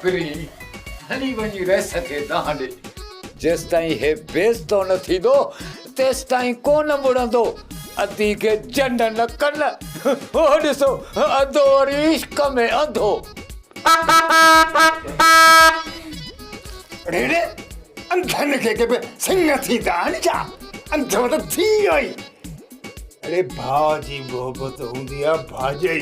پرين، هلي وڃي رئيس کي دانهن ڏي. جيستائين هي بيعزتو نه ٿيندو، تيستائين ڪونه مڙندو. ادي کي جنڊ نه ڪن. هو ڏسو، ادو وري عشق ۾ انڌو. اڙي ڙي، انڌن کي ڪي به سڱ ٿيندا آهن ڇا؟ انڌو ته ٿي ويو آهين. اڙي ڀاء جي محبت هوندي آ ڀاڄئي.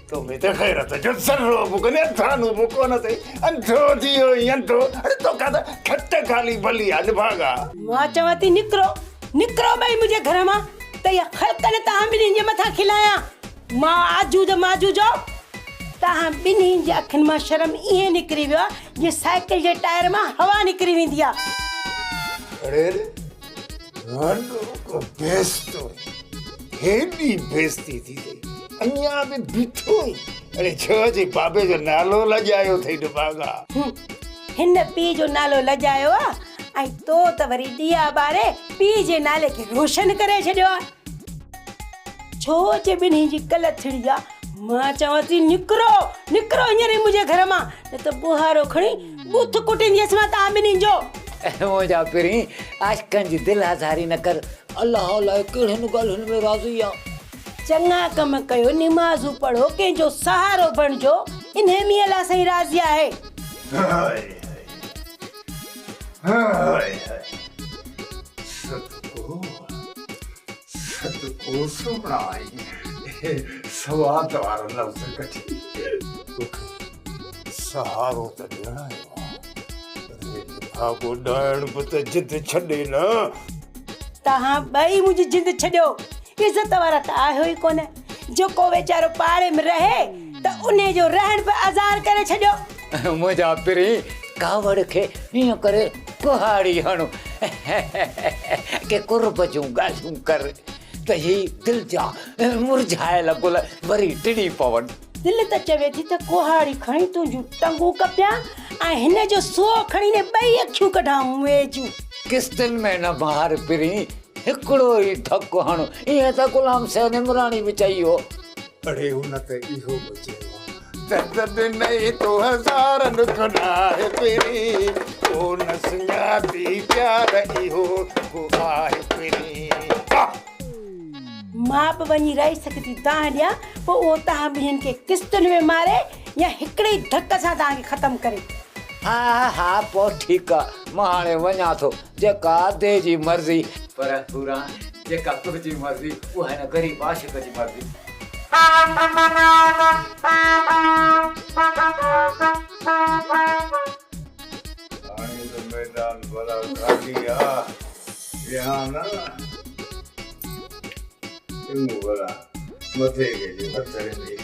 تو ۾ ته غيرت جو ذرو به ڪونهي، اڌانو به ڪونه اٿئي. انڌو ٿي ويو آهين انڌو. اڙي توکان ته کٽ خالي ڀلي آ نڀاڳا. مان چوان ٿي نڪرو، نڪرو ٻئي منهنجي گهر مان ته اها خلق نه توهان ٻنهين جي مٿان کلايان. مان آجوج ماجوج توهان ٻنهي جي اکين مان شرم ائين نڪري ويو آهي جيئن سائيڪل جي ٽائر مان هوا نڪري ويندي آهي. اڙي وڏو ڪو بيستو آهين. هيڏي بيستي ٿي اٿئي اڃا به بيٺو آهين. اڙي ڇو اچي بابي جو نالو لڄايو اٿئي نڀاڳا. هن پيء جو نالو لڄايو آهي ۽ تو ته وري ڏيئا ٻاري پيء جي نالي کي روشن ڪري ڇڏيو آهي. ڇو اچي ٻنهي جي ڪل ٿڙي آ. مان چوان ٿي نڪرو، نڪرو هينئر ئي منهنجي گهر مان، نه ته ٻوهارو کڻي ٻوٿ ڪٽينديس مان توهان ٻنهي جو. منهنجا پرين، عاشقن جي دل آزاري نه ڪر، الله الائي ڪهڙين ڳالهين ۾ راضي آ. چڱا ڪم ڪيو، نمازون پڙهو، ڪنهن جو سهارو بڻجو، انهي ۾ الله سائين راضي آهي. هاء هاء هاء هاء صدقو. صدقو سهڻا آهين سواد وارا لفظ ڪڍي توکي سهارو ته ڏيڻ آيو آهيان پر هي نڀاڳو ڏائڻ به ته جند ڇڏي نه. توهان ٻئي منهنجي جند ڇڏيو، عزت وارا ته آهيو ئي ڪونه، جو ڪو ويچارو پاڙي ۾ رهي ته انهي جو رهڻ به آزار ڪري ڇڏيو. منهنجا پرين، ڪاوڙ کي ائين ڪري ڪهاڙي هڻ ڪي قرب جون ڳالهيون ڪر ته هي دل جا مرجهايل گل وري ٽڙي پون. دل ته چوي ٿي ته ڪهاڙي کڻي تنهنجون ٽنگون ڪپيان ۽ هن جو سوئو کڻي ني ٻئي اکيون ڪڍان موئي جون. قسطن ۾ نه مار پرين، هڪڙو ئي ڌڪ هڻ، ائين ته غلام حسين عمراڻي به چئي ويو. اڙي هن ته اهو به چيو آ درد ڏنئي تو هزارن گناهه پرين، ڪو نه سڃاتي پيار اهو ڪو آهه پرين. مان به وڃي رئيس کي ٿي دانهن ڏيان، پوء اهو توهان ٻنهين کي قسطن ۾ ماري يا هڪڙي ئي ڌڪ سان توهان کي ختم ڪري. ها ها پوء ٺيڪ آ، مان هاڻي وڃان ٿو، جيڪا ادي جي مرضي. پر حوران جيڪا تنهنجي مرضي، اها هن غريب عاشق جي مرضي. هاڻي ته ميدان ڀلا خالي آ، ويهان نه. چڱو ڀلا، مٿي کي جو هٿ ڏنئي.